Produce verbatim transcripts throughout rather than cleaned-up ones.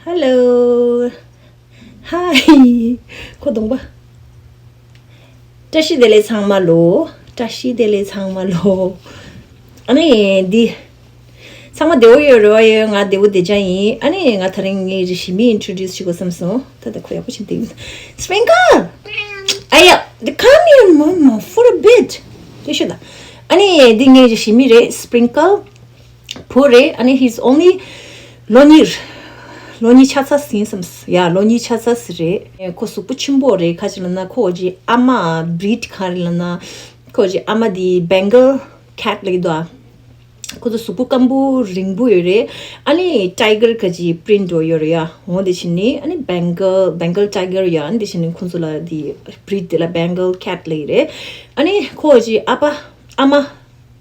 Hello. Hi. ཁོ་གདོང་པ། བཀྲ་ཤིས་བདེ་ལེགས་ཚང་མ་ལོ། བཀྲ་ཤིས་བདེ་ལེགས་ཚང་མ་ལོ། ཨ་ནི་འདི། ཚང་མ་བདེ་བོ་ཡོད་རེད་བ། ཡོད། ང་བདེ་བོ་བདེ་ཅག་ཡིན། ཨ་ནི་ང་དེ་རིང་ངའི་ཞི་མི་introduce བྱེད་དགོས་བསམ་སོང་། ད་ལྟ་ཁོ་ཡག་པོ་བྱེད་འདུག Sprinkle. ཨ་ཡ། They come here, mama, for a bit. དེ་ཤོད་ད། ཨ་ནི་འདི་ངའི་ཞི་མི་རེད། Sprinkle. བུ་རེད། ཨ་ནི་he's only ལོ་གཉིས། ལོ་གཉིས་ཆགས་ཚར་ཟིན་བསམ། ཡ། ལོ་གཉིས་ཆགས་ཚར་ཟིན་རེད། ཁོ་གཟུགས་པོ་ཆེན་པོ་རེད། ག་ཅི་ལབ་ན་ཁོ་གི་ཨ་མ་breed ག་རེ་ལབ་ན། ཁོ་གི་ཨ་མ་དེ་Bengal cat ལབ་ཀྱི་འདུག་ཨ། ཁོ་ཚོ་གཟུགས་པོ་སྐམ་པོ་རིང་པོ་ཡོད་རེད། ཨ་ནི་tiger ག་ཅི་print འགྲོ་ཡོད་རེད་ཡ། འོ་དེ་བྱས་ནི་ཨ་ནི་Bengal Bengal tiger ཡ། ཨ་ནི་དེ་བྱས་ནི་ཁོ་ཚོ་ལ་དེ་breed དེ་ལ་Bengal cat ལབ་ཀྱི་རེད། ཨ་ནི་ཁོ་གི་ཨ་ཕ། ཨ་མ།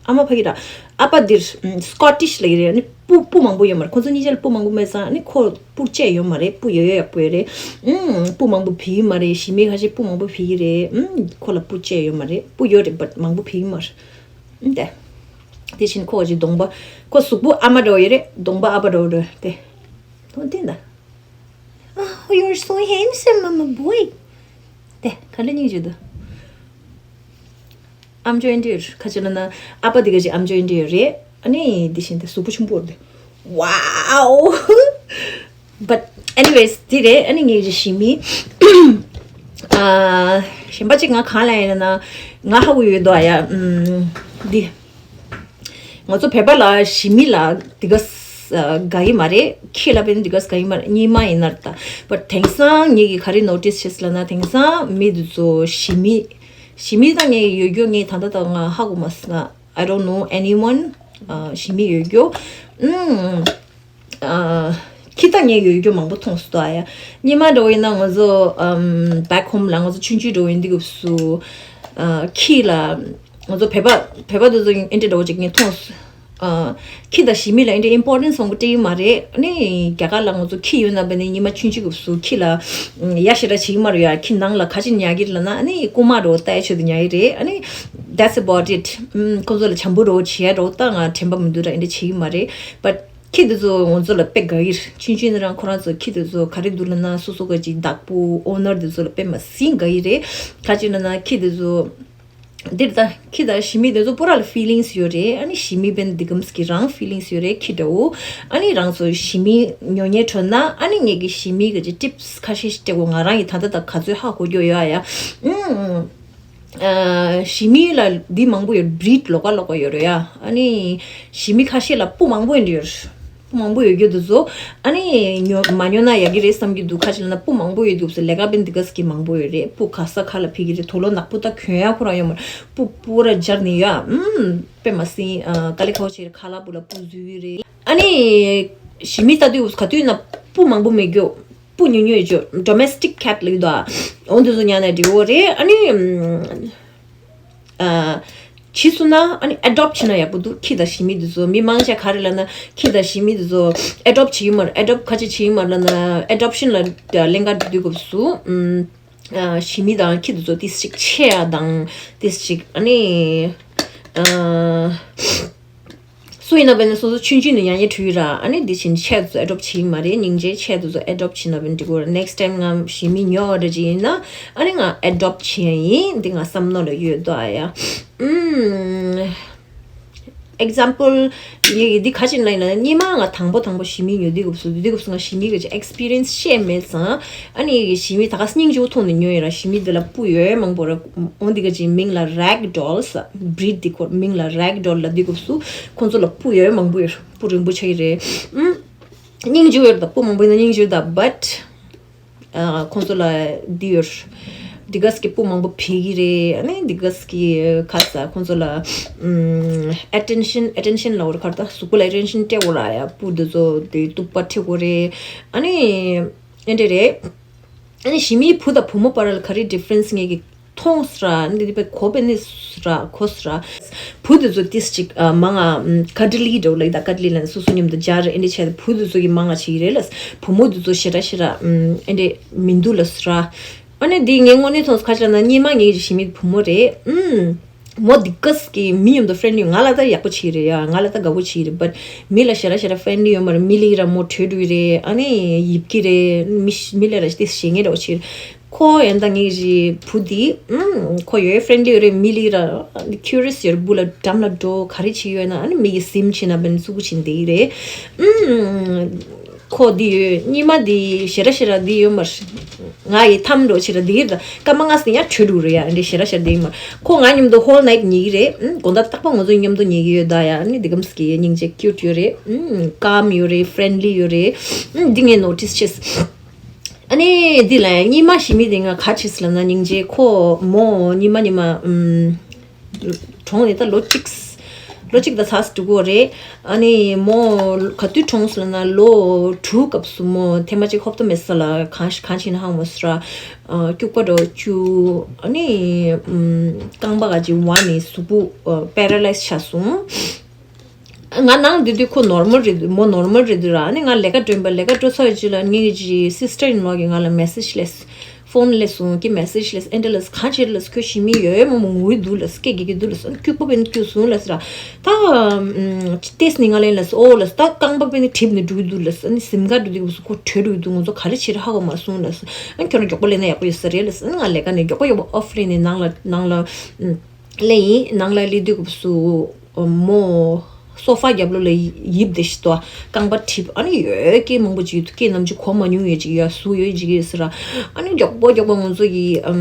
ཨ་མ་ཕ་གི་ར། ཨ་ཕ་འདིར་Scottish ལབ་ཀྱི་རེད། ཨ་ནི་སྤུ་སྤུ་མང་པོ་ཡོད་མ་རེད། ཁོ་ཚོ་གཉིས་ཆ་ལ་སྤུ་མང་པོ་མེད་ཙང་། ཨ་ནི་ཁོ་སྤུ་བཅད་ཡོད་མ་རེད། སྤུ་ཡོད་ཡོད་ཡག་པོ་ཡོད་རེད། ཨུམ། སྤུ་མང་པོ་བྱེད་ཀྱི་མ་རེད། ཞི་མི་ཁ་ཤས་སྤུ་མང་པོ་བྱེད་ཀྱི་རེད། ཨུམ། ཁོ་ལ་སྤུ་བཅད་ཡོད་མ་རེད། སྤུ་ཡོད་རེད། but མང་པོ་བྱེད་ཀྱི་མ་རེད། ཨུམ། དེ། དེ་བཞིན་ཁོ་གི་གདོང་པ། ཁོ་གཟུགས་པོ་ཨ་མ་འདྲ་བོ་ཡོད་རེད། གདོང་པ་ཨ་ཕ་འདྲ་བོ་འདྲ་བོ་དེ། དོན་དེ་འདྲ། Oh, you're so handsome, mama boy. དེ་ག་འདྲ་སྙིང་རྗེ་འདུག་ཨམ་ཅོག་ཨེ་འདྲ་ཡོད། ག་ཅི་ལབ་ན་ཨ་ཕ་དེ་ག་ཅིག་ཨམ་ཅོག་ཨེ་འདྲ་ཡོད་རེད། ཨ་ནི་དེ་བཞིན་དེ་གཟུགས་པོ་ཆུང་པོ་རེད། Wow. But anyways དེ་རེད། ཨ་ནི་ངའི་ཞི་མི། ཨ། གཞན་པ་ཅིག་ང་གང་ལ་ཡིན་ན་ང་ཧ་གོ་ཡོད་དོ་ཨ་ཡ། ཨམ། འདི། ང་ཚོ་བོད་པ་ལ་ཞི་མི་ལ་དེ་ག་ས་དགའ་ཡི་མ་རེད། ཁྱི་ལ་བས་དེ་ག་ས་དགའ་ཡི་མ་རེད། གཉིས་མ་ཡིན་ན་ད། But དེང་སང་ངེད་ཀྱིས་ག་རེ་notice བྱས་ལབ་ན། དེང་སང་མི་དེ་ཚོ་ཞི་མི། ཞི་མི་ད་ངས་ཡོད་རྒྱུ་ངས་ད་ལྟ་ད་ང་ཧ་གོ་མ་སོང་། I don't know anyone ཨ། ཞི་མི་ཡོད་རྒྱུ། ཨུམ། ཨ། ཁྱི་ད་ངས་ཡོད་རྒྱུ་མང་པོ་མཐོང་སོང་ད་ཡ། སྔོན་མ་འདྲ་བོ་ཡིན་ན་ང་ཚོ་ཨམ། back home ལ་ང་ཚོ་ཆུང་ཆུང་འདྲ་བོ་ཡིན་དུས་སྐབས་སུ། ཨ། ཁྱི་ལ། ང་ཚོ་བོད་པ་བོད་པ་དེ་ཚོ་ཨེ་འདྲ་འདྲ་བོ་ཅིག་ངས་མཐོང་སོང་། ཨ། ཁྱི་དང་ཞི་མི་ལ་ཨེ་འདྲ་importance མང་པོ་སྤྲད་ཀྱི་མ་རེད། ཨ་ནི་རྒྱ་གར་ལ་ང་ཚོ་ཁྱི་ཡོད་ན་བས་ནི་སྔོན་མ་ཆུང་ཆུང་སྐབས་སུ་ཁྱི་ལ་ཡ་ཞེ་དྲག་བྱེད་ཀྱི་མ་རེད་ཡ། ཁྱི་ནང་ལ་ག་ཅི་ཉར་གྱི་རེད་ལབ་ན། ཨ་ནི་རྐུན་མ་འདྲ་བོ་ལྟ་ཡ་ཆེད་དུ་ཉར་གྱི་རེད། ཨ་ནི་that's about it. ཨུམ། ཁོ་ཚོ་ལ་བྱམས་པོ་འདྲ་བོ་བྱེད་ཡ་འདྲ་བོ་ད་ང་དྲན་པ་མི་འདུག་ར། ཨེ་འདྲ་བྱེད་ཀྱི་མ་རེད། But ཁྱི་དེ་ཚོ་ང་ཚོ་ལ་དཔེ་དགའ་གི་རེད། ཆུང་ཆུང་ནས་རང་ཁོ་རང་ཚོ་ཁྱི་དེ་ཚོ་ག་རེ་འདུག་ལབ་ན། སོ་སོ་ག་ཅིག་བདག་པོ་owner དེ་ཚོ་ལ་དཔེ་མ་སྲིད་དགའ་གི་རེད། ག་ཅི་ལབ་ན་ཁྱི་དེ་ཚོ། འདིར་ད་ཁྱི་དང་ཞི་མི་དེ་ཚོ་པུ་ར་ལ་feelings ཡོད་རེད། ཨ་ནི་ཞི་མི་བས་འདི་གམ་སྐྱིད་རང་feelings ཡོད་རེད། ཁྱི་འདྲ་བོ། ཨ་ནི་རང་ཚོ་ཞི་མི་ཉོ་ཉེ་འཕྲོད་ན། ཨ་ནི་ངེད་ཀྱི་ཞི་མི་ག་ཅིག་tips ཁ་ཤས་ཤིག་སྤྲད་དགོས། ང་རང་གི་ད་ལྟ་ད་ག་ཚོད་ཧ་གོ་རྒྱུ་ཡོད་ཨ་ཡ། ཨུམ། ཨ། ཞི་མི་ལ་འདི་མང་པོ་ཡོད། breed ལོགས་ཀ་ལོགས་ཀ་ཡོད་རེད་ཡ། ཨ་ནི་ཞི་མི་ཁ་ཤས་ལ་སྤུ་མང་པོ་ཡོད་རེད། སྤུ་མང་པོ་ཡོད་རྒྱུ་དེ་ཚོ་ཨ་ནི་ཉོ་མ་ཉོ་ན་ཡག་གི་རེད་བསམ་གྱི་འདུག་ག་ཅི་ལབ་ན་སྤུ་མང་པོ་ཡོད་འདུག་ཟེར། ལས་ཀ་བས་འདི་ག་ས་གི་མང་པོ་ཡོད་རེད། སྤུ་ག་ས་ག་ལ་ཕྱིན་གྱི་རེད། དུག་ལོག་ནག་པོ་ད་གྱོན་ཡ་ཁོ་རང་ཡོད་མ་རེད། སྤུ་སྤུ་ར་སྦྱར་ནས་ཡ། ཨུམ། དཔེ་མ་སྲིད། ཨ། དཀའ་ལས་ཁག་པོ་ཅིག་རེད། ཁ་ལག་སྤུ་ལ་སྤུ་འཛུལ་གྱི་རེད། ཨ་ནི་ཞི་མི་ལྟ་དུས་ག་དུས་ན་སྤུ་མང་པོ་མེད་རྒྱུ། སྤུ་ཉུང་ཉུང་ཡོད་རྒྱུ། domestic cat ལབ་ཀྱི་འདུག་ཨ། འོ་འདི་ཚོ་ཉར་ན་འགྲིག་གི་རེད། ཨ་ནི། ཨ། བྱས་སོང་ན་ཨ་ནི་adopt བྱས་ན་ཡག་པོ་འདུག་ཁྱི་དང་ཞི་མི་འདི་ཚོ། མི་མང་ཆེ་ག་རེ་ལབ་ན་ཁྱི་དང་ཞི་མི་འདི་ཚོ་adopt བྱེད་ཀྱི་མ་རེད། adopt ག་ཅི་བྱེད་ཀྱི་མ་རེད་ལབ་ན། adoption ལ་ལེན་ག་འགྲོ་དུས་སྐབས་སུ། ཨམ། ཨ། ཞི་མི་དང་ཁྱི་འདི་ཚོ་ཏིས་ཅིག་ཆེ་ཡ་དང་ཏིས་ཅིག་ཨ་ནི། ཨ། སུ་ཡིན་ན་བས་ན་སོ་སོ་ཆུང་ཆུང་ནས་ཡང་ཡང་ཁྲུས་ར། ཨ་ནི་འདི་བཞིན་ཆེད་དུ་adopt བྱེད་ཀྱི་མ་རེད། སྙིང་རྗེ་ཆེད་དུ་adopt བྱེད་ན་བས་འགྲིག་གི་རེད། next time ང་ཞི་མི་ཉོ་བ་འདྲ་ཅིག་ཡིན་ན་ཨ་ནི་ང་adopt བྱེད་ཡ་ཡིན། འདི་ང་བསམ་མནོ་ལ་ཡོད་དོ་ཨ་ཡ། ཨུམ། example ཡི་འདི་ག་ཅི་ལབ་ན། སྔོན་མ་ང་དང་པོ་དང་པོ་ཞི་མི་ཉོ་དུས་སྐབས་སུ། དུས་སྐབས་སུ་ང་ཞི་མི་གི་experience བཤད་མེད་ཙང་། ཨ་ནི་ཞི་མི་ད་ག་སྙིང་རྗེ་པོ་མཐོང་ནས་ཉོས་ཡོད་ར། ཞི་མི་འདི་ལ་སྤུ་ཡོད་མང་པོ་ར། འོ་འདི་ག་ཅིག་མིང་ལ་rag doll ཟེར། breed འདི་ཁོ་མིང་ལ་rag doll ལབ་དུས་སྐབས་སུ་ཁོང་ཚོ་ལ་སྤུ་ཡོད་མང་པོ་ཡོད། སྤུ་རིང་པོ་ཆགས་ཀྱི་རེད། ཨུམ། སྙིང་རྗེ་ཡོད་ད། སྤུ་མང་པོ་ཡིན་ན་སྙིང་རྗེ་ཡོད་ད། but ཨ། ཁོང་ཚོ་ལ་འདི་ཡོད། འདི་ག་ས་གི་སྤུ་མང་པོ་བྱེད་ཀྱི་རེད། ཨ་ནི་འདི་ག་ས་གི་ཁ་ས་ཁོང་ཚོ་ལ་ཨུམ། attention attention ལབ་དགོས་རེད། ག་རེ་ད། གཟུགས་པོ་ལ་attention སྤྲད་དགོས་ར་ཡ། སྤུ་འདི་ཚོ་དེ་གཏུབ་པ་ཁྲིད་དགོས་རེད། ཨ་ནི་ཨེ་འདྲ་རེད། ཨ་ནི་ཞི་མིའི་བུ་དང་བུ་མོ་བར་ལ་ག་རེ་difference ངེད་ཀྱིས་མཐོང་སོང་ར། འདི་དཔེ་གོ་བས་ནི་སོང་ར། གོ་སོང་ར། བུ་དེ་ཚོ་ཏིས་ཅིག་ཨ། མང་ང་cuddly འདྲ་བོ་ལབ་ཀྱི་ད། cuddly ལབ་ན་སོ་སོ་མཉམ་དུ་སྦྱར་ཨེ་འདྲ་བྱས་ཏེ། བུ་དེ་ཚོ་གིས་མང་ང་བྱེད་ཀྱི་རེད་ལ། བུ་མོ་དེ་ཚོ་ཞེ་དྲག་ཞེ་དྲག་ཨམ། ཨེ་འདྲ་མི་འདུག་ལབ་སོང་ར། ཨ་ནི་འདི་ངའི་དངོས་གནས་མཐོང་སོང་། ག་ཅི་ལབ་ན་སྔོན་མ་ངའི་ཞི་མི་བུ་མོ་རེད། ཨུམ། མོ་འདི་གས་ཀྱི་མི་མཉམ་དུ་friendly། ང་ལ་ད་ཡག་པོ་བྱེད་རེད་ཡ། ང་ལ་ད་དགའ་པོ་བྱེད་རེད། but མི་ལ་ཞེ་དྲག་ཞེ་དྲག་friendly་ཡོད་མ་རེད། མི་ལ་ར་མོ་བྲོས་འགྲོ་གི་རེད། ཨ་ནི་ཡིབ་ཀྱི་རེད། མི་མི་ལ་ར་དེ་ཞེད་སྣང་འདྲ་བོ་བྱེད། ཁོ་ཡང་ད་ངའི་རི་བུ་འདི་ཨུམ་ཁོ་ཡོད་friendly་ཡོད་རེད། མི་ལ་ར་curious་ཡོད་རེད། སྦུག་ལ་འགྲམ་ལ་འགྲོ་ག་རེ་བྱེད་ཡོད་ན་ཨ་ནི་མི་གི་སིམ་བྱེད་ན་བན་ཙུ་གུ་བྱེད་འདི་གི་རེད། ཨུམ། ཁོ་འདི་ཡོད། ཉི་མ་འདི་ཞེ་དྲག་ཞེ་དྲག་འདི་ཡོད་མ་རེད། ང་ཡི་ཐམ་འགྲོ་ཞེ་དྲག་འདི་ཡོད། ད་སྐར་མ་ལྔ་ཙམ་ཡང་བྲོས་འགྲོ་རེད་ཡ། འདི་ཞེ་དྲག་ཞེ་དྲག་འདི་ཡོད་མ་རེད། ཁོ་ང་མཉམ་དུ་whole night་ཉལ་གྱི་རེད། ཨུམ། དགོང་དག་རྟག་པར་ང་ཚོ་མཉམ་དུ་ཉལ་གྱི་ཡོད་ད་ཡ། ཨ་ནི་འདི་གམ་སྐྱིད་སྙིང་རྗེ་cute་ཡོད་རེད། ཨུམ། calm་ཡོད་རེད། friendly་ཡོད་རེད། ཨུམ། འདི་ངས་notice་བྱས། ཨ་ནི་འདི་ལ་ཉི་མ་ཞི་མི་དེ་ང་ག་བྱས་ལབ་ན་སྙིང་རྗེ་ཁོ་མོ་ཉི་མ་ཉི་མ་ཨུམ། གྲོངས་ནས་ད་ལོ་གཅིག་ལོ་གཅིག་ད་ཚར་འགྲོ་གི་རེད། ཨ་ནི་མོ་ག་དུས་གྲོངས་སོང་ལབ་ན་ལོ་དྲུག་སྐབས་སུ་མོ་ཐེངས་མ་གཅིག་ཧོབ་ཏེ་མེད་ས་ལ་གང་གང་བྱས་ན་ཧ་མ་སོང་ར། སྐྱུག་པ་འགྲོ་བཅུ། ཨ་ནི་རྐང་པ་ག་ཅིག་ཝ་ནི་གཟུགས་པོ་paralyze་ཆགས་སོང་། ང་ནང་འདི་དུས་ཁོ་normal་རེད་འདུག་མོ་normal་རེད་འདུག་ར། ཨ་ནི་ང་ལས་ཀ་འགྲོ་བ་ལས་ཀ་འགྲོ་ཚར་རྗེས་ལ་ངའི་ཅི་sister in law་གིས་ང་ལ་message་སླེབས། phone་སླེབས་སོང་། ཀྱི་message་སླེབས། ཨེ་འདྲ་ལབ། གང་བྱེད་ལབ། ཁྱོད་ཞི་མི་ཡོད་མོ་མོ་ངུ་འདུག་ལབ། སྐད་རྒྱག་གི་འདུག་ལབ། སྐྱུག་པ་བན་སྐྱུག་སོང་ལབ་ར། ད་ཏེས་ནི་ང་ལན་ལབ། ཨོ་ལབ། ད་རྐང་པ་བན་གྲིབ་ནས་འགྲོ་གི་འདུག་ལབ། ཨ་ནི་སེམས་ཁ་འགྲོ་དུས་སྐབས་སུ་ཁོ་བྲོས་འགྲོ་གི་འདུག་ང་ཚོ་ག་རེ་བྱེད་ར་ཧ་གོ་མ་སོང་ལབ། ཨ་ཁྱོད་རང་མགྱོགས་པོ་ལེན་ན་ཡག་པོ་ཡོད་ས་རེད་ལབ། ཨ་ནི་ང་ལས་ཀ་ནས་མགྱོགས་པོ་མགྱོགས་པོ་off་རེད་ནས་ནང་ལ་ནང་ལ། སླེབས་ཡིན། ནང་ལ་སླེབས་དུས་སྐབས་སུ་མོ་sofa་རྒྱབ་ལོགས་ལ་ཡིབ་བསྡད་ཤི་ཏོ། རྐང་པ་གྲིབ། ཨ་ནི་ཡོད་སྐད་མང་པོ་ཅིག་སྐད་ནམ་ཅིག་གོ་མ་མྱོང་ཡོད་ཅིག་ཡ་ཟུག་ཡོད་ཅིག་ཡོད་ཟེར་ར། ཨ་ནི་མགྱོགས་པོ་མགྱོགས་པོ་ང་ཚོ་ཡི་ཨམ་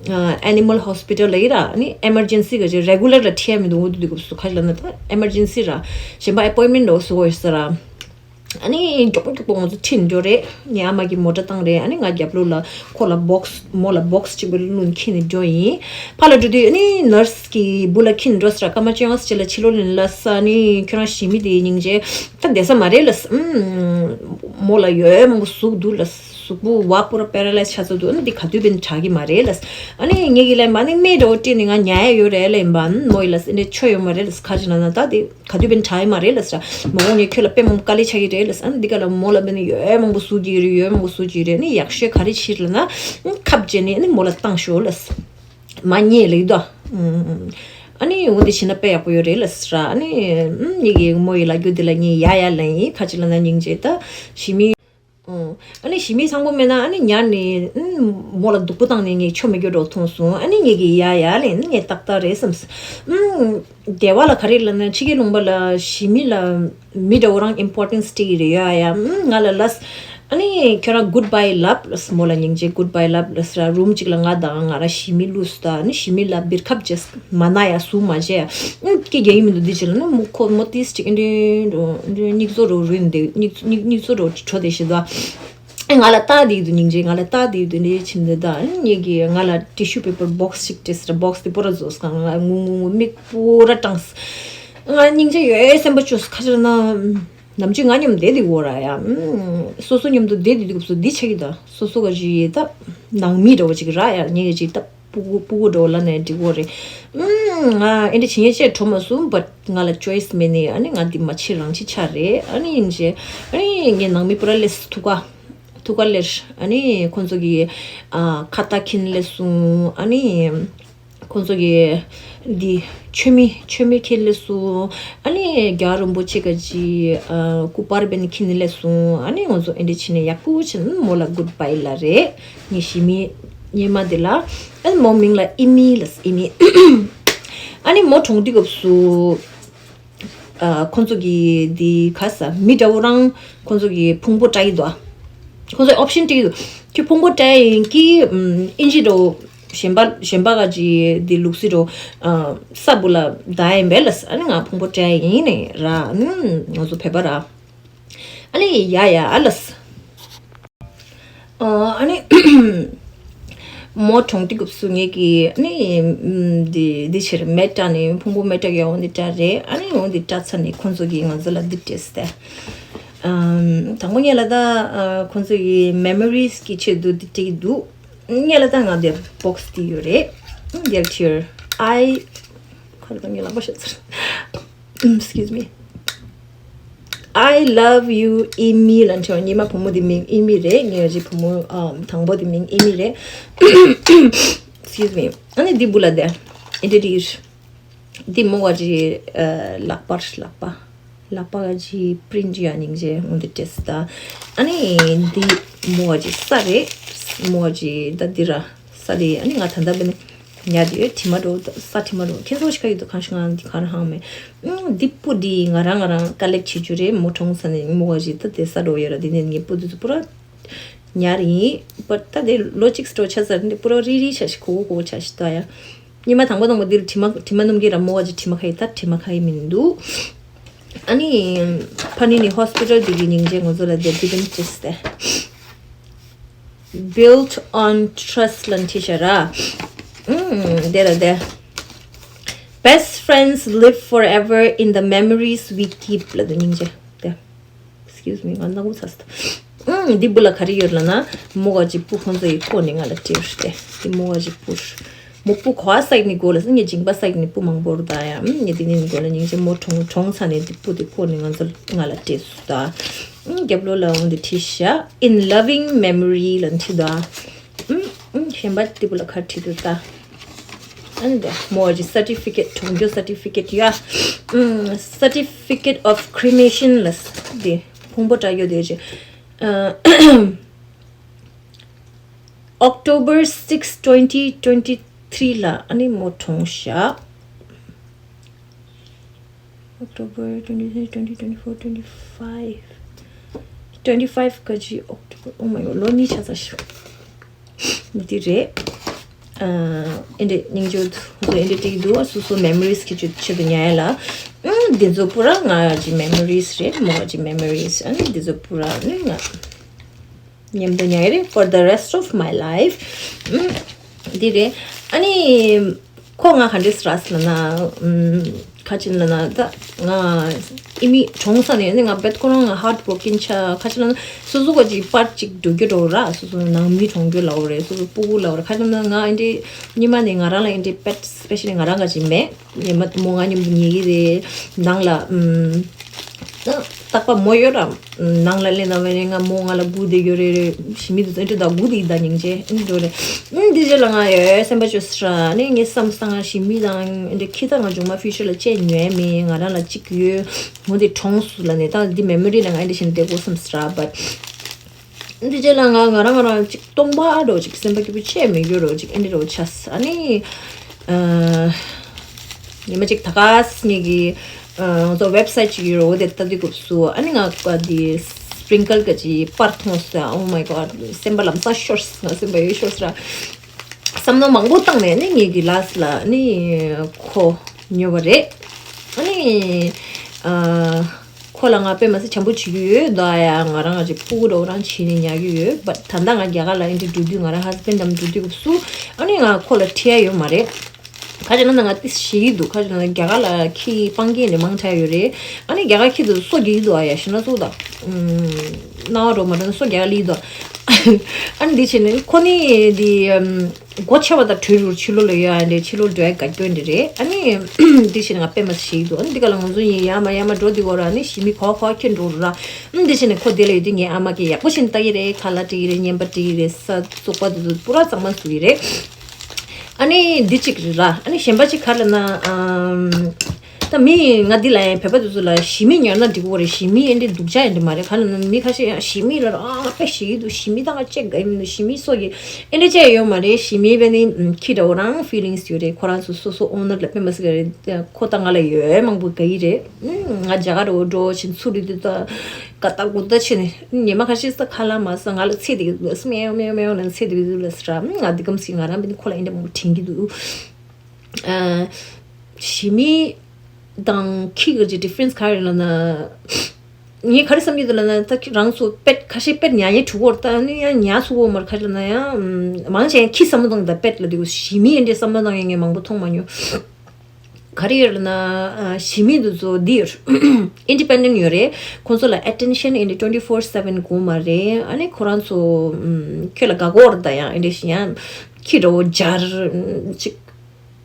ཨ་animal hospital་ལ་ཡིན་ར། ཨ་ནི་emergency་ག་ཅིག་regular་ལ་ཁྲིད་ཡ་མི་འདུག་འོ་དུས་སྐབས་སུ་ཁ་ལ་ན་ད་emergency་ར། གཞན་པ་appointment་འགྲོ་ཟུག་ཡོད་ཟེར་ར། ཨ་ནི་མགྱོགས་པོ་མགྱོགས་པོ་ང་ཚོ་ཁྲིད་འགྲོ་རེད། ངའི་ཨ་མ་གིས་མོ་ཊ་བཏང་རེད། ཨ་ནི་ང་རྒྱབ་ལོགས་ལ་ཁོ་ལ་box་མོ་ལ་box་གཅིག་པུ་བླུགས་ཁྱེར་ནས་འགྲོ་ཡིན། ཕར་ལ་འགྲོ་དུས་ཨ་ནི་nurse་གིས་སྦུག་ལ་ཁྱེར་ནས་འགྲོ་ཟེར་ར། སྐར་མ་བཅོ་ལྔ་ཙམ་ལ་ཕྱི་ལོགས་ལ་ལ་ས་ནི་ཁྱོད་རང་ཞི་མི་དེ་སྙིང་རྗེ་ད་བསྡད་ས་མ་རེད་ལ། ཨུམ། མོ་ལ་ཡོད་མང་པོ་ཟུག་འདུག་ལ། གཟུགས་པོ་བ་པུ་ར་paralyze་ཆགས་ཚར་འདུག་ཨ་ནི་འདི་ག་དུས་བན་དྲག་གི་མ་རེད་ལ། ཨ་ནི་ངེད་ཀྱི་ལན་པ་ནི་སྨན་འདྲ་བོ་སྤྲད་ནས་ང་ཉལ་ཡ་ཡོད་རེད་ལན་པ་མོ་ཡི་ལ་ཨ་ནི་ཆོ་ཡོད་མ་རེད་ལ། ག་ཅི་ན་ན་ད་དེ། ག་དུས་བན་དྲག་ཡི་མ་རེད་ལ་ཟེར། མ་འོངས་ངས་ཁྱོད་ལ་དཔེ་མང་པོ་དཀའ་ལས་ཆགས་ཀྱི་རེད་ལ་ཟེར། ཨ་ནི་འདི་ག་ལ་མོ་ལ་བན་ཡོད་མང་པོ་ཟུག་གི་རེད། ཡོད་མང་པོ་ཟུག་གི་རེད། ནི་ཡག་ཤོས་ག་རེ་བྱེད་ལ་ན་ཁབ་བྱས་ནས་ནི་མོ་ལ་བཏང་ཤོག་ལ་ཟེར། མ་ཉེས་ལ་ཡི་དོ། ཨ་ནི་འོ་འདི་བྱས་ན་དཔེ་ཡག་པོ་ཡོད་རེད་ལ་ཟེར། ཨ་ནི་ངེད་ཀྱི་མོ་ཡི་ལ་རྒྱུ་འདི་ལ་ངས་ཡ་ཡ་ལན་ཡིན། ག་ཅི་ལ་ན་སྙིང་རྗེ་ད་ཞི་མི། ཨོ། ཨ་ནི་ཞི་མི་སང་པོ་མེད་ན་ཨ་ནི་ཉར་ནས་ཨུམ་མོ་ལ་སྡུག་པོ་བཏང་ནས་ངས་ཆོ་མི་རྒྱུ་འགྲོ་མཐོང་སོང་། ཨ་ནི་ངེད་ཀྱི་ཡ་ཡ་ལེན་ངས་ཏག་ཏག་རེད་བསམས། ཨུམ་སྡེ་བ་ལ་ག་རེ་ལབ་ན་ཕྱི་རྒྱལ་ལུང་པ་ལ་ཞི་མི་ལ་མི་འདྲ་བོ་རང་importance་སྤྲད་ཀྱི་རེད་ཡ་ཡ། ཨུམ་ང་ལ་ལབས། ཨ་ནི་ཁྱོད་རང་goodbye་ལབ་ལབས། མོ་ལ་སྙིང་རྗེ་goodbye་ལབ་ལབས་ར། རུམ་གཅིག་ལ་ང་དང་ང་རང་ཞི་མི་ལུས་ད། ཨ་ནི་ཞི་མི་ལ་བིར་ཁབ་རྗེས། མ་ན་ཡ་སུ་མ་བྱས། ཨུ་སྐད་རྒྱག་གི་མི་འདུག་འདི་བྱས་ལ་ན་མོ་ཁོ་མོ་ཏིས་ཅིག་འདི་འདི་སྙིགས་ཚོ་རོ་རུན་འདི་སྙིགས་སྙིགས་སྙིགས་ཚོ་རོ་བྲོ་དེ་ཞེས་དོ། ང་ལ་ལྟ་དེ་འདུག་སྙིང་རྗེ་ང་ལ་ལྟ་དེ་འདུག་འདི་ཕྱིན་འདི་ད་ངེད་ཀྱི་ང་ལ་tissue paper box་ཅིག་སྤྲད་ཟེར། box་དེ་པོ་ར་བཟོས་སོང་། ང་ངུ་ངུ་ངུ་མིག་པོ་ར་སྐྲངས། ང་སྙིང་རྗེ་ཡོད་སེམས་པ་བཅོས་ཁ་ཅིག་ན་ནམ་རྒྱུན་ང་མཉམ་བསྡད་དེ་འོ་ར་ཡ། སོ་སོ་མཉམ་དུ་བསྡད་དེ་འདུག་སོ་འདི་ཆགས་ཀྱི་ད་སོ་སོ་ག་ཅི་ད་ནང་མི་འདྲ་བོ་ཅིག་ར་ཡ་ངེད་ཀྱི་ཅིག་ད། སྤུ་གུ་སྤུ་གུ་འགྲོ་ལ་ནས་འགྲིག་གོ་རེད། ང་ཨེ་འདྲ་བྱེད་ཉེ་ཆེ་འགྲོ་མ་སོང་། but་ང་ལ་choice་མེད་ནི། ཨ་ནི་ང་འདི་མ་བྱེད་རང་བྱེད་ཆ་རེད། ཨ་ནི་ཡིན་ཆེ་ཨ་ནི་ངའི་ནང་མི་པུ་ར་ལས་ཐུག་ག་ཐུག་ག་ལེར་ཨ་ནི་ཁོང་ཚོ་གི་ཨ་ཁ་ཏ་ཁིན་ལས་སུ་ཨ་ནི་ཁོང་ཚོ་གི་འདི་མཆོད་མེ་མཆོད་མེ་ཁྱེར་ལས་སུ་ཨ་ནི་རྒྱལ་བ་རིན་པོ་ཆེ་ག་ཅི་ཨ་སྐུ་པར་བེན་ཁྱེར་ནི་ལས་སུ་ཨ་ནི་ང་ཚོ་ཨེ་འདྲ་བྱེད་ནི་ཡག་པོ་བྱེད་ནི་མོ་ལ་goodbye་ལ་རེད། ངའི་ཞི་མི་ཉི་མ་འདི་ལ། ཨ་ནི་མོ་མིང་ལ་ཨི་མི་ལ་ཨི་མི། ཨ་ནི་མོ་གྲོངས་དུས་སྐབས་སུ་ཨ་ཁོང་ཚོ་གི་འདི་ག་ས་མི་འདྲ་བོ་རང་ཁོང་ཚོ་གི་ཕུང་པོ་བཀྲ་ཡི་འདུག་ཁོང་ཚོ་option་སྤྲད་ཀྱི་འདུག་ཁྱོད་ཕུང་པོ་བཀྲ་ཡིན་གྱི་ཨིན་ཇི་འདྲ་བོ་གཞན་པ་གཞན་པ་ག་ཅི་འདི་ལུགས་སྲོལ་འདྲ་བོ་ས་སྦུག་ལ་བདའ་ཡིན་པས་ལ། ཨ་ནི་ང་ཕུང་པོ་བཀྲ་ཡིན་ནི་ར། ང་ཚོ་བོད་པ་ར། ཨ་ནི་ཡ་ཡ་ཨ་ལས། ཨ་ནི་མོ་གྲོངས་དུས་སྐབས་སུ་ངེད་ཀྱིས་ཨ་ནི་འདི་འདི་ཕྱིར་མེ་སྲེག་ནས་ཕུང་པོ་མེ་སྲེག་ཡ་འོ་འདི་སྤྲད་རེད། ཨ་ནི་འོ་འདི་སྤྲད་ཚར་ནས་ཁོང་ཚོ་གིས་ང་ཚོ་ལ་འདི་སྤྲད་སྟེ། ཨམ་དང་པོ་ཉིད་ལ་ད་ཨ་ཁོང་ཚོ་གི་memories་གི་ཆེད་དུ་འདི་སྤྲད་ཀྱི་འདུག་ཉིད་ལ་ད་ང་འདི་box་འདི་ཡོད་རེད། འདིར་ཕྱིར་I ཁ་ལ་ངས་ལག་པ་བཤད་ཚར། Excuse me. I love you ཨི་མི་ལ་འཕྲད། ཉི་མ་བུ་མོ་དེ་མིང་ཨི་མི་རེད། ངའི་རྗེ་བུ་མོ་ཨམ་དང་པོ་དེ་མིང་ཨི་མི་རེད། Excuse me. ཨ་ནི་འདི་སྦུག་ལ་དེ་ཨེ་འདྲ་འདྲ་ཡིར། འདི་མོ་བ་ཅི་ལག་པར་ལག་པ། ལག་པ་ག་ཅི་པི་རིན་ཡ་སྙིང་རྗེ་འོ་འདི་ཏེས་ད། ཨ་ནི་འདི་མོ་བ་ཅི་ས་རེད། མོ་བ་ཅི་ད་འདི་ར་ས་དེ་ཨ་ནི་ང་ད་ལྟ་བས་ནི་ཉར་དེ་ཡོད། དྲི་མ་འགྲོ་ས་དྲི་མ་འགྲོ་ཁྱེད་ཚོ་ཞིག་ག་ཡོད་དུ་གང་ཞིག་ང་འདི་ག་ར་ཧང་མེད། ཨུམ་འདི་པུ་འདི་ང་རང་ང་རང་ཀ་ལེག་བྱེད་རྒྱུ་རེད། མོ་གྲོངས་ས་ནས་མོ་བ་ཅི་ད་དེ་ས་འགྲོ་ཡོད་ར། དེ་ནས་ངས་པུ་འདི་ཚོ་པུ་ར་ཉར་ཡིན། པར་ད་དེ་ལོ་གཅིག་སྤྲོ་ཆ་ཟེར་འདི་པུ་ར་རི་རི་ཆ་ཞིག་ཁོ་ཁོ་ཁོ་ཆ་ཞིག་ད་ཡ། ཉི་མ་དང་པོ་དང་པོ་འདིར་དྲི་མ་དྲི་མ་སྣུམ་གྱི་ར་མོ་བ་ཅི་དྲི་མ་ཁ་ཡི་ད་དྲི་མ་ཁ་ཡི་མི་འདུག་ཨ་ནི་ཕ་ནི་ནི་ཧོ་སི་པི་ཊལ་འདི་གི་སྙིང་རྗེ་ང་ཚོ་ལ་དེ་འདི་གིན་ཅེས་ཏེ། Built on trust ལ་འཁྲི་ཤ་ར། ཨུམ་དེ་ར་དེ། Best friends live forever in the memories we keep ལ་དེ་སྙིང་རྗེ་དེ། Excuse me ང་སྣ་ཁུག་ཚ་སོང་། ཨུམ་འདི་བུ་ལ་ག་རེ་ཡོད་ལ་ན། མོ་ག་ཅི་པུ་ཁོང་ཚོ་ཡི་ཁོ་ནི་ང་ལ་སྤྲད་རེད་དེ། འདི་མོ་ག་ཅི་པུ་རེད། མོ་པུ་གོ་བ་སའིད་ནི་གོ་ལ་སི་ངས་འཇིང་པ་སའིད་ནི་པུ་མང་པོ་རུ་ད་ཡ། ཨུམ་ངས་འདི་ནི་གོ་ལ་སྙིང་རྗེ་མོ་གྲོངས་གྲོངས་ཚ་ནས་འདི་པུ་དེ་ཁོ་ནི་ང་ཚོ་ང་ལ་སྤྲད་སོང་ད། ཨུམ་རྒྱབ་ལོ་ལ་འོང་དེ་ཁྲི་ཤ། In loving memory ལ་འཁྲི་ད། ཨུམ་ཨུམ་གཞན་པ་དེ་བུ་ལ་ཁ་ཁྲི་དུ་ད། ཨན་དེ་མོ་ཨ་ཅི་certificate གྲོངས་རྒྱུ་certificate ཡ། ཨུམ་certificate of cremation ལ་དེ་ཕུང་པོ་འདྲ་ཡོད་དེ་ཅི། ཨ་October six twenty twenty three ལ་ཨ་ནི་མོ་གྲོངས་ཤག October twenty three, twenty twenty four, twenty five, twenty five ག་ཅི་October, oh my god ལོ་གཉིས་ཆགས་ཚར་ཤག་འདི་རེད། ཨ་ཨེ་འདྲ་སྙིང་རྗེ་ཚོ་ཨེ་འདྲ་བྲིས་འདུག་སོ་སོ་memories གི་ཆེད་དུ་ཉར་ཡ་ལ། ཨ་འདི་ཚོ་པུ་ར་ང་གི་memories རེད། མོ་གི་memories ཨ་ནི་འདི་ཚོ་པུ་ར་ནི་ང་མཉམ་དུ་ཉར་ཡ་རེད། For the rest of my life ཨ་འདི་རེད། ཨ་ནི་ཁོ་ང་ག་འདྲས་རག་ལ་ན། ཨུམ་ཁ་ཅིག་ལ་ན་ད་ང་ཨི་མི་གྲོངས་ས་ནས་ནི་ང་བེད་ཁོ་རང་ང་heartbroken ཆ། ཁ་ཅིག་ལ་ན་སོ་སོ་ག་ཅིག་པར་ཅིག་འགྲོ་རྒྱུ་འགྲོ་ར། སོ་སོ་ནང་མི་གྲོངས་རྒྱུ་ལའོ་རེད། སོ་སོ་སྤུ་གུ་ལའོ་རེད། ཁ་ཅིག་ལ་ན་ང་ཨེ་འདྲས་ཉི་མ་ནས་ང་རང་ལ་ཨེ་འདྲས་pet specially ང་རང་ག་ཅིག་མེད། ཉི་མ་མོ་ང་མཉམ་དུ་ཉལ་གི་རེད་ནང་ལ། ཨུམ། ད་རྟག་པ་མོ་ཡོད་ར། ནང་ལ་སླེབས་ན་བས་ནས་ང་མོ་ང་ལ་སྒུག་བསྡད་ཡོད་རེད་རེད། ཞི་མི་དུ་ཚོ་འདྲི་ད་སྒུག་བསྡད་ཡིན་ད་སྙིང་རྗེ་འདི་འགྲོ་རེད། ཨུམ་འདི་རྗེས་ལ་ང་ཡོད་སེམས་པ་བཅོས་སྲ་ནས་ངས་བསམ་སང་ང་ཞི་མི་དང་འདི་ཁྱི་ད་ང་ཇོ་མ་future ལ་བཅད་ཉོས་མེད། ང་རང་ལ་གཅིག་ཡོད། མོ་འདི་གྲོངས་སུ་ལ་ནས་ད་འདི་memory ལ་ང་འདི་བཞིན་བསྡད་དགོས་བསམ་སྲ་but འདི་རྗེས་ལ་ང་ང་རང་ང་རང་གཅིག་སྟོང་པ་འགྲོ་གཅིག་སེམས་པ་སྐྱིད་པོ་བྱས་མི་ཡོད་རོ་གཅིག་ཨེ་འདྲ་རོ་ཆ་ས་ནི། ཨ་ཉི་མ་གཅིག་ད་ག་སི་ངེད་ཀྱི་ཨ་ང་ཚོ་website གཅིག་ཡོད་རོ། འོ་དེ་ལྟ་དུས་སྐབས་སུ་ཨ་ནི་ང་ཀ་དེ་sprinkle ག་ཅིག་པར་མཐོང་སོང་། Oh my god སེམས་པ་ལམ་སང་ཤོར་སོང་། ང་སེམས་པ་ཡོད་ཤོར་སོང་ར། བསམ་མནོ་མང་པོ་བཏང་ནས་ནི་ངེད་ཀྱི་last ལ་ནི་ཁོ་ཉོ་བ་རེད། ཨ་ནི་ཨ་ཁོ་ལ་ང་དཔེ་མ་སྲིད་བྱམས་པོ་བྱེད་ཀྱི་ཡོད་ད་ཡ། ང་རང་ང་ཅིག་ཕྲུ་གུ་འདྲ་བོ་རང་བྱས་ནས་ཉར་གྱི་ཡོད། but ད་ལྟ་ང་རྒྱ་གར་ལ་ཨེ་འདྲ་འགྲོ་དུས་ང་རང་husband འདམ་འགྲོ་དུས་སྐབས་སུ་ཨ་ནི་ང་ཁོ་ལ་ཁྲིད་ཡ་ཡོད་མ་རེད། ཁ་ཅིག་ན་ང་ཏི་ཞེད་ཀྱི་འདུག་ཁ་ཅིག་ན་རྒྱ་གར་ལ་ཁྱི་སྤང་རྒྱན་ལས་མང་དྲགས་ཡོད་རེད། ཨ་ནི་རྒྱ་གར་ཁྱི་དེ་ཚོ་སོ་རྒྱག་གི་འདུག་ཨ་ཡ་ཞེ་ན་སོ་དང་ཨུམ་སྣང་བ་འགྲོ་མ་འགྲོ་ན་སོ་རྒྱག་ལི་འདུག་ཨ་ནི་འདི་བྱས་ནས་ཁོ་ནི་འདི་ཨུམ་སྒོ་ཕྱེ་བ་དང་གྲོལ་རུ་ཕྱི་ལོགས་ལ་ཡོད་ཨ་འདྲས་ཕྱི་ལོགས་འགྲོ་ཡ་དགའ་སྐྱོ་འདི་རེད། ཨ་ནི་འདི་བྱས་ནས་ང་དཔེ་མ་ཞེད་ཀྱི་འདུག་ཨ་ནི་འདི་ག་ལ་ང་ཚོ་ཡིན་ཡ་མ་ཡ་མ་འགྲོ་འདི་གོ་ར་ཨ་ནི་ཞི་མི་གོ་གོ་ཁྱེར་འགྲོ་རུ་ར། ཨ་ནི་འདི་བྱས་ནས་ཁོ་དེ་ལ་ཡོད་དུས་ངའི་ཨ་མ་གིས་ཡག་པོ་བྱས་ནས་ལྟ་གི་རེད། ཁ་ལག་སྤྲད་ཀྱི་རེད། བརྙན་པར་སྤྲད་ཀྱི་རེད། ས་བཙོག་པ་དེ་ཚོ་པུ་ར་གཙང་མ་བཟོ་གི་རེད། ཨ་ནི་འདི་གཅིག་རེད་ར། ཨ་ནི་གཞན་པ་གཅིག་ག་རེ་ལབ་ན། ཨམ། ད་མི་ང་འདི་ལ་ཡང་བོད་པ་དེ་ཚོ་ལ་ཞི་མི་ཉར་ན་འགྲིག་གི་རེད། ཞི་མི་ཨེ་འདྲའི་སྡུག་ཅག་ཨེ་འདྲ་མ་རེད། ག་རེ་ལབ་ན་མི་ཁ་ཤས་ཡང་ཞི་མི་ལ་ར་ཨ་དཔེ་ཞི་གི་འདུག་ཞི་མི་དང་ང་གཅིག་དགའ་ཡི་མི་འདུག་ཞི་མི་སོགས་ཀྱི་ཨེ་འདྲ་བྱས་ཡོད་མ་རེད། ཞི་མི་བས་ནི་ཁྱི་འདྲ་བོ་རང་feelings ཡོད་རེད། ཁོ་རང་ཚོ་སོ་སོ་owner ལ་དཔེ་མ་སྲིད་ག་རེད། ཁོ་ད་ང་ལ་ཡོད་མང་པོ་དགའ་ཡི་རེད། ང་རྒྱ་གར་འགྲོ་འགྲོ་བཞིན་ཚུར་རེད་དུས་ད་ག་ད་གུ་ད་ཕྱིན་ནས་ཉི་མ་ཁ་ཤས་ད་ཁ་ལག་མ་ཟ་ང་ལ་ཚེ་འདི་གི་མེའོ་མེའོ་མེའོ་ནང་ཚེ་འདི་གི་ལ་ཟེར་ར། ང་འདི་གམ་སི་ང་རང་བི་ནི་ཁོ་ལ་ཨེ་འདྲ་མང་པོ་དྲན་གི་འདུག་ཨ། ཞི་མི་དང་ཁྱི་གི་difference ག་རེ་ལབ་ན། ངས་ག་རེ་བསམ་གྱི་འདུག་ལབ་ན་ད་ཁྱི་རང་ཚོ་པེད་ཁ་ཤས་པེད་ཉར་ཉེ་ཕྲུ་གུར་ད་ནི་ཡང་ཉར་ཚུགས་འོ་མར་ག་རེ་ལབ་ན་ཡང་མང་ཆེ་ཡང་ཁྱི་བསམ་བློ་བཏང་ད་པེད་ལ་འདུག་ཞི་མི་ཨེ་འདྲའི་བསམ་བློ་བཏང་ཡང་ངས་མང་པོ་མཐོང་མ་མྱོང་། ག་རེ་ཡོད་ལབ་ན། ཞི་མི་འདི་ཚོ་འདི་ཡོད། independent ཡོད་རེད། ཁོང་ཚོ་ལ་attention ཨེ་འདྲ་twenty four seven དགོས་མ་རེད། ཨ་ནི་ཁོ་རང་ཚོ་ཁྱོད་ལ་དགའ་གོ་ར་ད་ཡང་ཨེ་འདྲ་ཞིག་ཡང་ཁྱི་འདྲ་བོ་སྦྱར་ཅིག་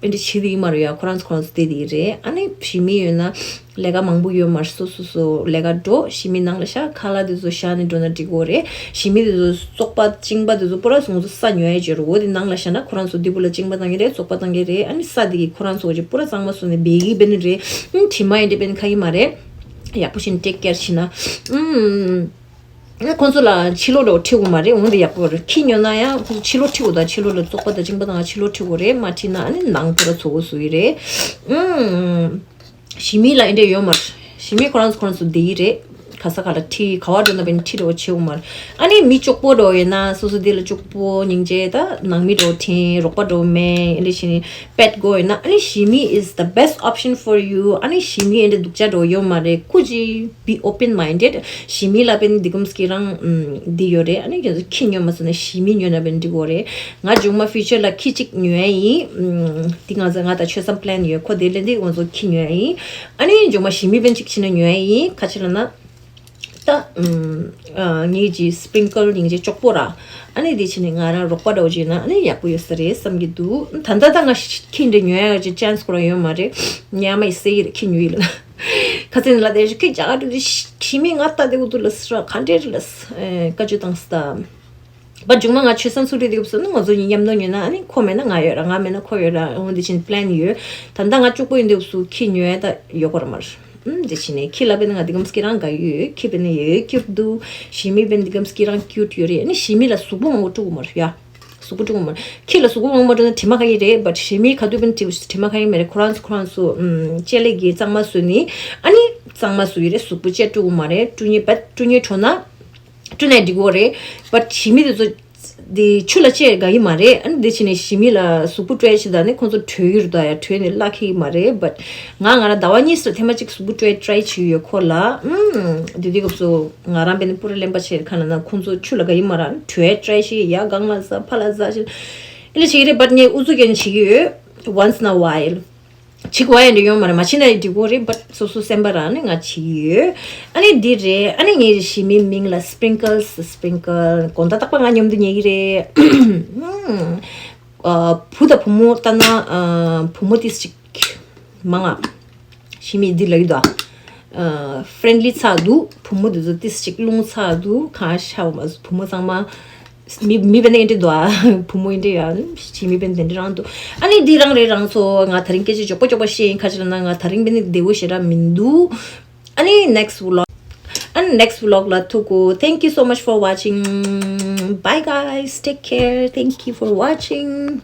ཨེ་འདྲ་བྱེད་དེ་ཡིན་མ་རེད་ཡ། ཁོ་རང་ཚོ་ཁོ་རང་ཚོ་བསྡད་དེ་ཡིན་རེད། ཨ་ནི་ཞི་མི་ཡོད་ན་ལས་ཀ་མང་པོ་ཡོད་མ་རེད། སོ་སོ་སོ་ལས་ཀ་འགྲོ། ཞི་མི་ནང་ལ་ཤ་ཁ་ལག་དེ་ཚོ་བཞག་ནས་འགྲོ་ན་འགྲིག་གི་རེད། ཞི་མི་དེ་ཚོ་བཙོག་པ་གཅིན་པ་དེ་ཚོ་པུ་ར་སོང་ཚོ་ས་ཉོ་ཡ་བྱེད་རོ། འོ་དེ་ནང་ལ་བཞག་ན་ཁོ་རང་ཚོ་དེ་བུ་ལ་གཅིན་པ་བཏང་གི་རེད། བཙོག་པ་བཏང་གི་རེད། ཨ་ནི་ས་དེ་གི་ཁོ་རང་ཚོ་གི་པུ་ར་གཙང་མ་བཟོས་ནས་བེ་གི་བེ་ནི་རེད། ཨུམ་དྲི་མ་ཡིན་དེ་བེ་ནི་ཁ་གི་མ་རེད། ཡག་པོ་བྱས་ནས་ཊེག་ཀེར་བྱས་ན། ཨུམ། ཁོང་ཚོ་ལ་ཕྱི་ལོགས་ལ་ཁྲིད་དགོས་མ་རེད། འོན་ཏེ་ཡག་པོ་རེད། ཁྱི་ཉོ་ན་ཡང་ཁོང་ཚོ་ཕྱི་ལོགས་ཁྲིད་དགོས། ད་ཕྱི་ལོགས་ལ་བཙོག་པ་དང་གཅིན་པ་དང་ཕྱི་ལོགས་ཁྲིད་དགོས་རེད། མ་ཁྲིད་ན་ཨ་ནི་ནང་ཐོ་ར་ཚོ་གོ་སུ་ཡི་རེད། ཨུམ། ཞི་མི་ལ་ཨེ་འདྲས་ཡོད་མ་རེད། ཞི་མི་ཁོ་རང་ཚོ་ཁོ་རང་ཚོ་བསྡད་ཡི་རེད། ག་ས་ག་ལ་ཁྲིད་ག་བ་འགྲོ་ན་བས་ཁྲིད་འགྲོ་བྱེད་དགོས་མ་རེད། ཨ་ནི་མི་ལྕོགས་པོ་འགྲོ་ཡོད་ན་སོ་སོ་དེ་ལ་ལྕོགས་པོ་སྙིང་རྗེ། ད་ནང་མི་འགྲོ་ཁྲིད་རོགས་པ་འགྲོ་མེད་ཨེ་འདྲས་བྱས་ནས་པེཊ་དགོས་ཡོད་ན་ཨ་ནི་ཞི་མི་is the best option for you. ཨ་ནི་ཞི་མི་ཨེ་འདྲས་སྡུག་ཅག་འགྲོ་ཡོད་མ་རེད། ཀུ་ཅི། Be open minded. ཞི་མི་ལ་བས་འདི་གམ་སྐྱིད་རང་འདི་ཡོད་རེད། ཨ་ནི་ཁྱོད་ཚོ་ཁྱི་ཉོ་མ་སོང་ན་ཞི་མི་ཉོ་ན་བས་འགྲིག་གོ་རེད། ང་མཇུག་མ་ཕིའུ་ཅར་ལ་ཁྱི་གཅིག་ཉོ་ཡ་ཡིན། འདི་ང་ཚོ་ང་དང་ཆོས་བསམ་པི་ལན་ཡོད། ཁོ་དེ་ལས་འདི་ང་ཚོ་ཁྱི་ཉོ་ཡ་ཡིན། ཨ་ནི་མཇུག་མ་ཞི་མི་བས་གཅིག་ཕྱིན་ན་ཉོ་ཡ་ཡིན། ཁ་ཆེ་ལ་ན། ད་ངེད་ཀྱི་སི་པི་རིང་ཀལ་ཡིན་གྱི་ལྕོག་པོ་ར། ཨ་ནི་དེ་ཕྱིན་ནས་ང་རང་རོགས་པ་འདྲ་བོ་བྱས་ན་ཨ་ནི་ཡག་པོ་ཡོད་ས་རེད་བསམ་གྱི་འདུག་ད་ལྟ་ད་ང་ཁྱི་འདྲ་ཉོ་ཡ་གི་ཅན་སི་ཁོ་རང་ཡོད་མ་རེད། ཉ་མ་ཡི་སེ་ཡི་རེད་ཁྱི་ཉོ་ཡི་ལ། ཁ་སང་ལ་དེ་ཞུ་ཁྱི་རྒྱ་གར་དུ་ཞི་མི་ང་ལྟ་དེ་འུ་དུ་ལ་སི་ར་ག་འདྲེ་རེད་ལ་སི་བཀའ་བརྒྱུད་བཏང་སི་ད། པ་མཇུག་མ་ང་ཆོས་བསམ་ཚུགས་རེད་དེ་སྐབས་སུ་ནི་ང་ཚོ་གཉིས་མཉམ་དུ་ཉོས་ན་ཨ་ནི་ཁོ་མེད་ན་ང་ཡོད་ར། ང་མེད་ན་ཁོ་ཡོད་ར། འོ་འདི་ཕྱིན་པི་ལན་ཡོད། ད་ལྟ་ང་ལྕོག་པོ་ཡིན་དེ་སྐབས་སུ་ཁྱི་ཉོས་ད་ཡོད་གོ་ར་མར། ཨུམ་འདི་ཕྱིན་ནས་ཁྱི་ལ་བས་ན་ང་འདི་གམ་སྐྱིད་རང་དགའ་ཡོད། ཁྱི་བས་ན་ཡོད་ཀྱུ་ཊི་འདུག་ཞི་མི་བས་ན་འདི་གམ་སྐྱིད་རང་ཀྱུ་ཊི་ཡོད་རེད། ཨ་ནི་ཞི་མི་ལ་གཟུགས་པོ་མང་པོ་དཀྲུག་གོ་མར་ཡ། གཟུགས་པོ་དཀྲུག་གོ་མར། ཁྱི་ལ་གཟུགས་པོ་མང་པོ་དཀྲུག་ན་དྲི་མ་ག་ཡི་རེད། བཊ་ཞི་མི་ག་དུས་བས་ན་དྲི་དྲི་མ་ག་ཡི་མ་རེད། ཁོ་རང་ཚོ་ཁོ་རང་ཚོ་ཨུམ་ལྕེ་ལེ་གི་གཙང་མ་བཟོས་ནི་ཨ་ནི་གཙང་མ་བཟོས་ཡི་རེད། གཟུགས་པོ་ལྕེ་དཀྲུག་གོ་མ་རེད། དཀྲུག་ཉེ་བཊ་དཀྲུག་ཉེ་བྲོ་ན། དཀྲུག་ནས་འགྲིག་གོ་རེད། བཊ་ཞི་མི་དེ་ཚོ་དེ་ཆུ་ལ་ལྕེ་དགའ་གི་མ་རེད། ཨ་ནི་དེ་ཕྱིན་ནས་ཞི་མི་ལ་གཟུགས་པོ་དཀྲུག་ཡ་ཞིག་ད་ནི་ཁོང་ཚོ་དྲོད་ཡུར་ད་ཡ་དྲོད་ནས་བརླག་གི་མ་རེད། བཊ་ང་ང་རང་ཟླ་བ་གཉིས་སུ་ཐེངས་མ་གཅིག་གཟུགས་པོ་དཀྲུག་ཡ་ཊི་རའེ་བྱས་ཡོད་ཁོ་ལ། ཨུམ་དེ་དུས་སྐབས་སུ་ང་རང་བས་ན་པུ་ར་གླེན་པ་བྱས་ཁ་ན་ན་ཁོང་ཚོ་ཆུ་ལ་དགའ་གི་མ་རེད། དྲོད་ཡ་ཊི་རའེ་བྱས་ཡ་གང་ལ་ཟ་ཕ་ལ་ཟ་ཞིག་ཨེ་ལ་བྱེད་ཀྱི་རེད། བཊ་ངས་ཨུ་ཚུགས་རྒྱག་ནས་བྱེད་ཀྱི་ཡོད། Once in a while། བྱེད་དགོས་ཡ་འདྲ་ཡོད་མ་རེད། མ་བྱེད་ན་ཡང་འགྲིག་གོ་རེད། བཊ་སོ་སོ་སེམས་པ་རང་ནས་ང་བྱེད་ཀྱི་ཡོད། ཨ་ནི་འདི་རེད། ཨ་ནི་ངའི་ཞི་མིའི་མིང་ལ་སི་པི་རིང་ཀལ་སི། སི་པི་རིང་ཀལ་དགོང་དག་རྟག་པར་ང་མཉམ་དུ་ཉལ་གྱི་རེད། ཨ་བུ་དང་བུ་མོ་ལྟ་ན་ཨ་བུ་མོ་ཏིས་ཅིག་མང་ང་ཞི་མི་འདི་ལ་ཡོད་དོ། ཨ་ཕི་རེན་ལི་ཚ་འདུག་བུ་མོ་འདི་ཚོ་ཏིས་ཅིག་རླུང་ཚ་འདུག་གང་ཤ་བ་མ་བུ་མོ་ཚང་མ། མི་མི་བན་དེ་འདྲ་འདུག་ཨ། བུ་མོ་ཡིན་འདྲ་ཡ། ཕྱི་མི་བན་དེ་འདྲ་རང་འདུག་ཨ་ནི་འདི་རང་རེད་རང་ཚོ། ང་ད་རིང་སྐད་ཆ་མགྱོགས་པོ་མགྱོགས་པོ་བཤད་ཡིན། ཁ་ཅིག་ལ་ན་ང་ད་རིང་བན་དེ་བདེ་བོ་ཞེ་དྲག་མི་འདུག་ཨ་ནི་next vlog. ཨ་ནི་next vlog ལ་ཐུག་གོ Thank you so much for watching. Bye guys. Take care. Thank you for watching.